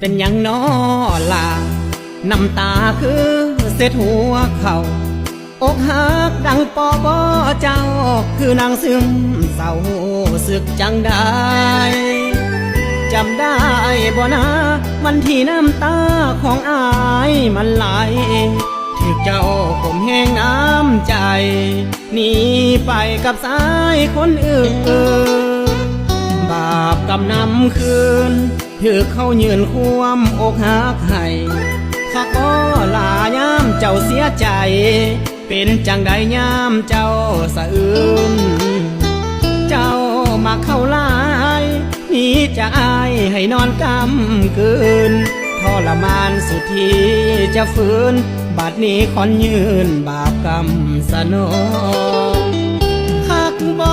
ປັນຫຍັງນໍລະ ນ້ຳຕາຄືເຊັດຫົວເຂົ່າ ອົກຫັກດັ່ງປໍບໍ່ເຈົ້າ ຄືນາງຊຶມເສົ້າ ຮູ້ສຶກຈັ່ງໃດ? ຈຳໄດ້ບໍ່ນາ ວັນທີ່ນ້ຳຕາຂອງອ້າຍມັນໄຫຼ ຖືກເຈົ້າຂົ່ມເຫງນ້ຳໃຈ ໜີໄປກັບຊາຍຄົນອື່ນ ບາບກຳນຳຄືນ ຖືກເຂົາຍື່ນຄວາມອົກຫັກໃຫ້ ຄັກບໍ່ລະຍາມເຈົ້າເສຍໃຈ ເປັນຈັ່ງໃດຍາມເຈົ້າສະອືນ? ເຈົ້າມັກເຂົາຫຼາຍ ໜີຈາກອ້າຍໃຫ້ນອນກຳກືນ ທໍລະມານສຸດທີ່ຈະຟື້ນ ບາດນີ້ຂໍຍື່ນບາບກຳສະໜອງ ຄັກບໍ່